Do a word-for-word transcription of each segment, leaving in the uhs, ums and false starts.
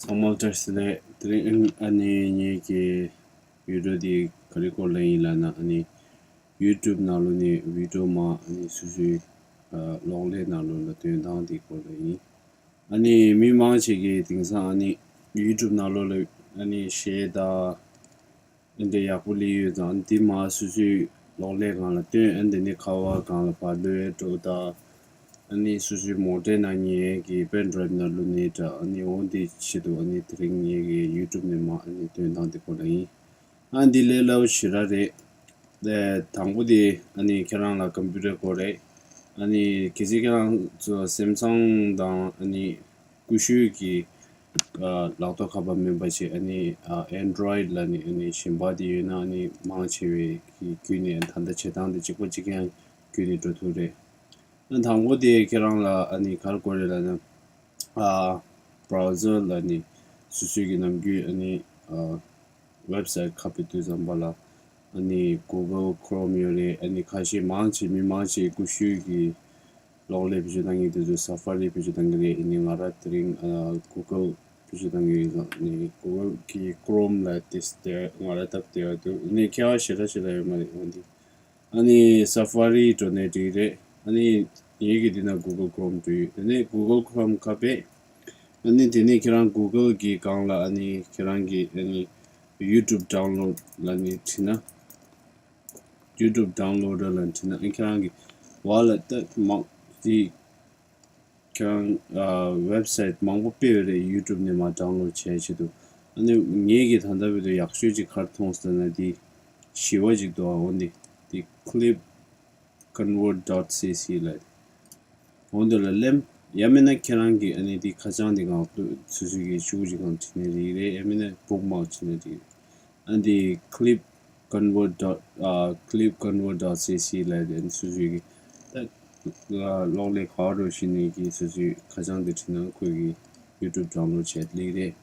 ཚང་མ་བཀྲ་ཤིས་བདེ་ལེགས། དེ་རིང་ཨ་ནི་ངེད་ཀྱི་བི་ཌིའོ་འདི་ག་རེ་སྐོར་ལ་ཡིན་ལབ་ན། ཨ་ནི་ཡུ་ཊུབ་ནང་ལོགས་ནས་བི་ཌིའོ་མར་ཨ་ནི་སོ་སོའི་ཨ་གློག་ཀླད་ནང་ལོགས་ལ་སྟོན་སྟངས་འདི་སྐོར་ལ་ཡིན། ཨ་ནི་མི་མང་ཆེ་གིས་དེང་སང་ཨ་ནི་ཡུ་ཊུབ་ནང་ལོགས་ལ་ཨ་ནི་གཞས་དང་འདི་ཡག་པོ་སླེབས་ཡོད་ཙང་། འདི་མར་སོ་སོའི་གློག་ཀླད་སྒང་ལ་སྟོན། ཨ་འདི་ནས་ཁ་པར་སྒང་ལ་ཕར་ལོག་འགྲོ་དང་། ཨ་ནི་སོ་སོའི་མོ་ཊའི་ནང་ཉན་གྱི་པེན་ཌ་རའིབ་ནང་བླུགས་ནས་འདྲ། ཨ་ནི་འོ་འདི་ཆེད་དུ་ཨ་ནི་དེ་རིང་ངེད་ཀྱི་ཡུ་ཊུབ་ནས་མར་ཨ་ནི་སྟོན་སྟངས་འདི་སྐོར་ལ་ཡིན། ཨ་འདི་ལས་སླ་པོ་ཞེ་དྲག་རེད། ཨེ་དང་པོ་དེ་ཨ་ནི་ཁྱེད་རང་ལ་ཀམ་པུ་ཊར་དགོས་རེད། ཨ་ནི་གལ་སྲིད་ཁྱེད་རང་ཚོ་སེམ་སང་དང་ཨ་ནི་ཀུ་ཤུ་གི་ཨ་ལག་ཐོག་ཁ་པར་མིན་པ་བྱས། ཨ་ནི་ཨ་ཨེན་ཌོ་རོ་ཡིཌ་ལབ་ནི་ཨ་ནི་གཞན་པ་དེ་ཡོད་ན། ཨ་ནི་མང་ཆེ་བས་ཀྱི་བརྒྱུད་ནས་ད་ལྟ་བྱེད་སྟངས་དེ་གཅིག་པ་གཅིག་རྐྱང་བརྒྱུད་ནས་འགྲོ་ཐུབ་རེད། ཨ་དང་པོ་དེ་ཁྱེད་རང་ལ་ཨ་ནི་ག་རེ་དགོས་རེད་ལབ་ན། ཨ་བྷ་རའོ་ཛར་ལབ་ནི་སོ་སོའི་གི་ནམ་རྒྱུན་ཨ་ནི་ཨ་ཝེབ་སའིཊ་ཁ་ཕྱེ་དུས་ཙམ་པ་ལ། ཨ་ནི་གུ་གལ་ཁོ་རོམ་ཡོད་རེད། ཨ་ནི་ཁ་ཤས་མང་ཆེ་མི་མང་ཆེ་ཀུ་ཤུ་གི་གློག་ཀླད་བེད་སྤྱོད་གཏང་གི་དུས་ཚོད་སཱ་ཕ་རི་བེད་སྤྱོད་གཏང་གི་རེད། ཨ་ནི་ང་རང་དེ་རིང་ཨ་གུ་གལ་བེད་སྤྱོད་གཏང་གི་ཡོད། ཨ་ནི་གུ་གལ་གི་ཁོ་རོམ་ལ་དེ་དེ་ང་རང་སྟབས་བདེ་བ་འདུག་ཨ་ནི་ཁྱད་པར་ཞེ་དྲག་ཞེ་དྲག་ཡོད་མ་རེད། འོན་ཏེ། ཨ་ནི་སཱ་ཕ་རི་འགྲོ་ནའི་འགྲིག་རེད། ཨ་ནི་ངེད་ཀྱི་འདི་ན་གུ་གལ་ཁོ་རོམ་འགྲོ་ཡོད། དེ་ནས་གུ་གལ་ཁོ་རོམ་ཁ་ཕྱེ། ཨ་ནི་དེ་ནས་ཁྱེད་རང་གུ་གལ་གི་སྒང་ལ་ཨ་ནི་ཁྱེད་རང་གི་ཨ་ནི་ཡུ་ཊུབ་ཌའུན་ལོཌ་ལབ་ནི་བྲིས་ན། ཡུ་ཊུབ་ཌའུན་ལོ་ཌར་ལབ་ནི་བྲིས་ན། ཨ་ནི་ཁྱེད་རང་གི་ཝོ་ལེཊ་ད་མང་དེ། ཁྱེད་རང་ཨ་ཝེབ་སའིཊ་མང་པོ་དཔེ་ཡོད་རེད། ཡུ་ཊུབ་ནས་མར་ཌའུན་ལོཌ་བྱེད་ཆེད་དུ། ཨ་ནི་ངེད་ཀྱིས་ད་ལྟ་བར་དུ་ཡག་ཤོས་ཅིག་ག་རེ་མཐོང་ཟེར་ན། འདི་ཞི་བ་ཅིག་འདུག་ཨ། འོ་འདི་འདི་clip convert dot cc ལབ། འོ་འདི་ལ་སླེབས། ཡང་མིན་ན་ཁྱེད་རང་གིས་ཨ་ནི་འདི་ཁ་བྱང་འདི་སྒང་སོ་སོ་གི་ཤོག་གུ་ཅིག་སྒང་བྲིས་ནའི་འགྲིག་རེད། ཡང་མིན་ན་བུག་མརྐ་བྱས་ནའི་འགྲིག་རེད། ཨ་འདི་clip convert dot ཨ་clip convert dot cc ལབ་དེ་སོ་སོའི་གི་ད་གློག་ཀླད་ག་པར་འགྲོ་ཤེས་ནའི་གི་སོ་སོའི་ཁ་བྱང་དེ་བྲིས་ན་ཁོས་གི་ཡུ་ཊུབ་ཌའུན་ལོཌ་བྱས་ལེགས་རེད།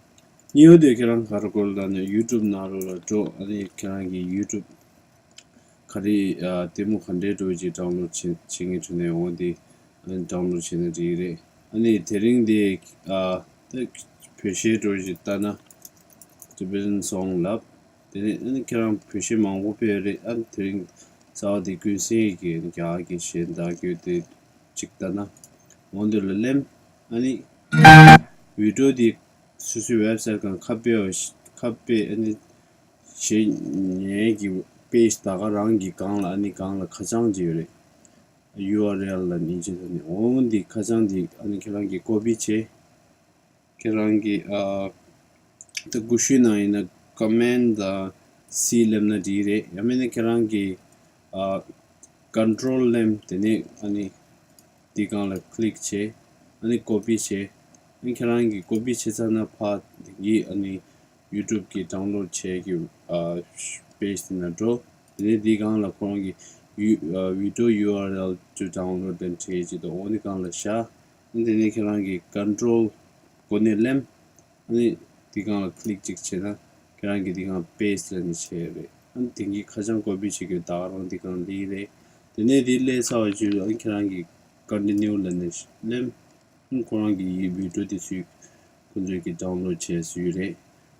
གཉིས་པ་དེ་ཁྱེད་རང་ག་རེ་དགོས་ལབ་ན། ཡུ་ཊུབ་ནང་ལོགས་ལ་འགྲོ། ཨ་ནི་ཁྱེད་རང་གི་ཡུ་ཊུབ་ག་རེ་ཨ་ལྟད་མོ་ག་འདྲའི་འགྲོ་ཅིག་ཌའུན་ལོཌ་བྱེད་བྱེད་མཁན་འགྲོ་ནའི་འོ་འདི་ཨ་ནི་ཌའུན་ལོཌ་བྱས་ན་འགྲིག་རེད། ཨ་ནི་དེ་རིང་དེ་ཨ་ད་བོད་གཞས་འགྲོ་ཅིག་ལྟ་ན། Tibetan song ལབ། དེ་ནས་ཨ་ནི་ཁྱེད་རང་བོད་གཞས་མང་པོ་དཔེ་རེད། ཨ་ནི་དེ་རིང་གསར་པ་དེ་ཀུན་གསལ་གྱི་རྒྱ་གར་གྱི་གཞས་འདྲ་གི་དེ་གཅིག་ལྟ་ན། འོ་འདི་ལ་སླེབས། ཨ་ནི་བི་ཌིའོ་དེ་སོ་སོའི་ཝེབ་སའིཊ་སྒང་ཁ་ཕྱེ་བ་ཞིག་ཁ་ཕྱེ། ཨ་ནི་གཞས་ཉན་གྱི་པེ་ཇི་ད་ག་རང་གི་སྒང་ལ་ཨ་ནི་སྒང་ལ་ཁ་བྱང་ཅིག་ཡོད་རེད། ཡུ་ཨར་ཨེལ་ལབ་ནི་ཅིག་ད་ནི་འོ་འདི་ཁ་བྱང་འདི་ཨ་ནི་ཁྱེད་རང་གིས་ཀོ་པི་བྱེད། ཁྱེད་རང་གི་ཨ་ད་ཀུ་ཤུའི་ནང་ཡིན་ན་ཀོ་མེན་ཊི་དང་སི་སླེབས་ན་འགྲིག་རེད། ཡང་མིན་ན་ཁྱེད་རང་གི་ཨ་ཀོན་ཊོལ་སླེབས། དེ་ནས་ཨ་ནི་འདི་སྒང་ལ་ཀི་ལིག་བྱེད། ཨ་ནི་ཀོ་པི་བྱེད། ཨ་ནི་ཁྱེད་རང་གི་ཀོ་པི་བྱེད་ཚར་ན་ཕར་འདི་གི་ཨ་ནི་ཡུ་ཊུབ་གི་ཌའུན་ལོཌ་བྱེད་ཀྱི་ཨ་པེ་ཇི་དེ་ནང་འགྲོ། དེ་ནས་འདི་སྒང་ལ་ཁོ་རང་གི་ཡུ་ཨ་video U R L to download དེ་འདྲ་ཅིག་འདུག་འོ་འདི་སྒང་ལ་བཞག་ཨ་ནི་དེ་ནས་ཁྱེད་རང་གི་ཀོན་ཊོལ་གོ་ནས་སླེབས། ཨ་ནི་འདི་སྒང་ལ་ཀི་ལིག་ཅིག་བྱས་ན་ཁྱེད་རང་གི་འདི་སྒང་པེ་ཇི་ལབ་ནས་བྱས་ཡོད་རེད། ཨ་ནི་དེང་གི་ཁ་བྱང་ཀོ་པི་བྱེད་རྒྱུ་ད་ག་རང་འདི་སྒང་སླེབས་རེད། དེ་ནས་འདི་སླེབས་ཚར་བ་བརྒྱུད་ཨ་ནི་ཁྱེད་རང་གི་ཀོན་ཊི་ནིའུ་ལབ་ནས་སླེབས། ཨ་ནི་ཁོ་རང་གི་བི་ཌིའོ་དེ་ཚོ་ཁོ་ཚོས་ཀྱིས་ཌའུན་ལོཌ་བྱས་བཟོས་ཡོད་རེད།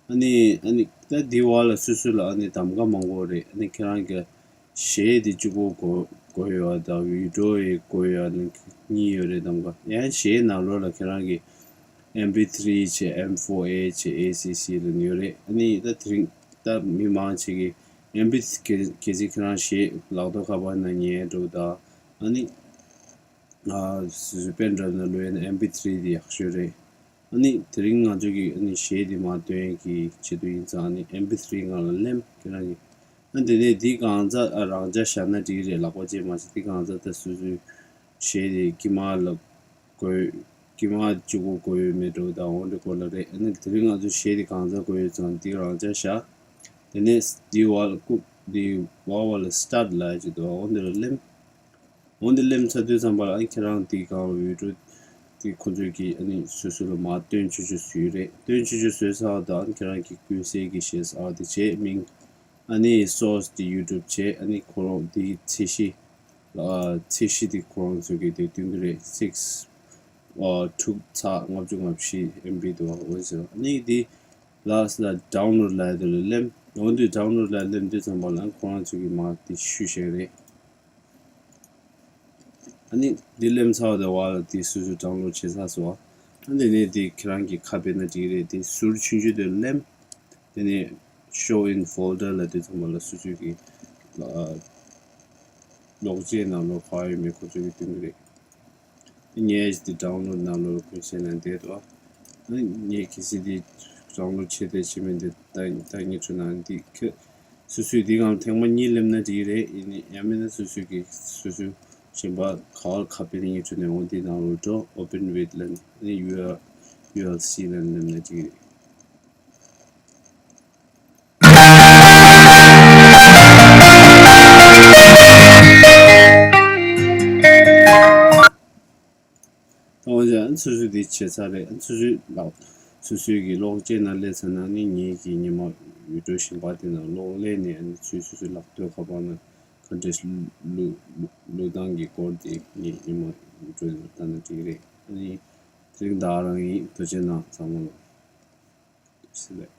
ཨ་ནི་ཨ་ནི་ད་འདི་བར་ལ་སོ་སོ་ལ་ཨ་ནི་གདམ་ག་མང་པོ་རེད། ཨ་ནི་ཁྱེད་རང་གི་གཞས་དེ་གཅིག་པོ་དགོས་དགོས་ཡོད་དང་བི་ཌིའོ་ཡི་དགོས་ཡོད་ནི་གཉིས་ཡོད་རེད། གདམ་ག་ཡང་གཞས་ནང་ལོགས་ལ་ཁྱེད་རང་གི་M P three བྱས། M four A བྱས། A C C ལ་ཡོད་རེད། ཨ་ནི་ད་དེ་རིང་ད་མི་མང་ཆེ་གི་M P གལ་སྲིད་ཁྱེད་རང་གཞས་ལག་ཐོག་ཁ་པར་ནང་ཉན་འགྲོ་དང་ཨ་ནི་ཨ་སོ་སོའི་པེན་ཌ་རའིབ་ནང་བླུགས་ཡས་ན་M P three དེ་ཡག་ཤོས་རེད། ཨ་ནི་དེ་རིང་ང་ཚོ་གི་ཨ་ནི་གཞས་དེ་མར་འདོན་གྱི་ཆེད་དུ་ཡིན་ཙང་ཨ་ནི་M P three སྒང་ལ་སླེབས་ཁྱེད་རང་གི། ཨ་དེ་ནས་འདི་གང་ཚ་ཨ་རང་འཇགས་བཞག་ན་འགྲིག་རེད། ལག་པ་ཅན་མ་བྱེད། འདི་གང་ཚ་ད་སོ་སོའི་གཞས་དེ་དཀྱིལ་མ་ལ་དགོས་དཀྱིལ་མ་གཅིག་པོ་དགོས་ཡོད་མེད་འགྲོ་དང་འོ་འདྲ་སྐོར་ལ་རེད། ཨ་ནི་དེ་རིང་ང་ཚོ་གཞས་དེ་གང་ཚ་དགོས་ཡོད་ཙང་འདི་རང་འཇགས་བཞག་དེ་ནས་འདི་བར་ལ་ཀུ་འདི་བར་བར་ལ་སི་ཊར་ཊི་ལབ་ཡ་ཅིག་འདུག་འོ་འདི་ལ་སླེབས། འོ་འདི་སླེབས་ཚར་དུས་ཙམ་པ་ལ་ཨ་ནི་ཁྱེད་རང་འདི་སྒང་ལ་བི་ཌིའོ་འདི་ཁོ་ཚོས་ཀྱིས་ཨ་ནི་སོ་སོ་ལ་མར་སྟོན་ཆོག་ཆོག་བཟོས་རེད། སྟོན་ཆོག་ཆོག་བཟོས་ཚར་བ་དང་ཨ་ནི་ཁྱེད་རང་གིས་ཀུན་གསལ་གྱི་གཞས་ཨ་དེ་བྱས་མིང་ཨ་ནི་སོར་སི་འདི་ཡུ་ཊུབ་བྱས། ཨ་ནི་ཁོ་རང་འདི་ཚད་གཞི་ཨ་ཚད་གཞི་འདི་ཁོ་རང་ཚོས་ཀྱིས་དེ་སྟོན་གྱི་རེད། six ཨ་དྲུག་ཚེག་ལྔ་བཅུ་ང་བཞི་ཨེམ་བི་འདུག་པ། འོ་ཟེར། ཨ་ནི་འདི་ལ་སི་ལ་ཌའུན་ལོཌ་ལབ་ཡ་དེ་ལ་སླེབས། འོ་འདི་ཌའུན་ལོཌ་ལ་སླེབས་དུས་ཙམ་པ་ལ་ཁོ་རང་ཚོ་གིས་མར་འདི་ཞུས་བཞག་རེད། ཨ་ནི་འདི་སླེབས་ཚར་བ་དང་པ་ལ་འདི་སོ་སོས་ཌའུན་ལོཌ་བྱས་ཚར་སོང་། ཨ་ནི་དེ་ནས་འདི་ཁྱེད་རང་གིས་ཁ་ཕྱེ་ན་འགྲིག་རེད། འདི་ཟུར་ཆུང་ཆུང་དེ་སླེབས། དེ་ནས་ཤོ་ཨིན་ཕོལ་ཌར་ལབ་དུས་ཙམ་པ་ལ་སོ་སོའི་གི་ཨ་གློག་ཀླད་ནང་ལོགས་ག་པར་ཡོད་མེད་ཁོ་ཚོ་གིས་སྟོན་གྱི་རེད། ངས་འདི་ཌའུན་ལོཌ་ནང་ལོགས་ལ་བཀོད་བྱས་ནས་བསྡད་འདུག། ཨ་ནི་ངས་གལ་སྲིད་འདི་ཌའུན་ལོཌ་བྱས་བསྡད་བྱས་མིན་འདི་ད་ད་ངས་ཁྱོད་ནང་འདི་ཁྱོད་སོ་སོས་འདི་སྒང་ཐེངས་མ་གཉིས་སླེབས་ན་འགྲིག་རེད། ཡིན་ནའི་ཡང་མིན་ན་སོ་སོའི་གི་སོ་སོའི་གཞན་པ་ག་པར་ཁ་ཕྱེ་ནས་ངས་ཁྱོད་ནས་འོང་འདི་ནང་ལོགས་འགྲོ། ཨོ་པན་ཝིད་ལབ་ནས་ཨ་ནི་ཡུ་ཨེལ་ཡུ་ཨེལ་སི་ལབ་ནས་སླེབས་ན་འགྲིག་རེད། ད་འོན་ཀྱང་སོ་སོས་འདི་བྱས་ཚར་རེད། སོ་སོའི་ལག་སོ་སོའི་གི་གློག་ཀླད་ནང་སླེབས་ཚར་ན་ནི་ངེད་ཀྱི་ཉི་མ་ཡུལ་གྲུ་གཞན་པ་དེ་ནང་ལོགས་སླེབས་ནས་ཨ་ནི་ཚུར་སོ་སོའི་ལག་ཐོག་ཁ་པར་ནང་ཁ་བྲལ་བླུག་བླུག་བླུག་སྟངས་ཀྱི་སྐོར་དེ་ངས་ཉི་མ་ཡུལ་གྲུ་ནང་ལྟ་ན་འགྲིག་རེད། ཨ་ནི་དེ་རིང་ད་རང་ཡིན། ཐུགས་རྗེ་གནང་ཚང་མ་ལ། ཐུགས་རྗེ་ཆེ།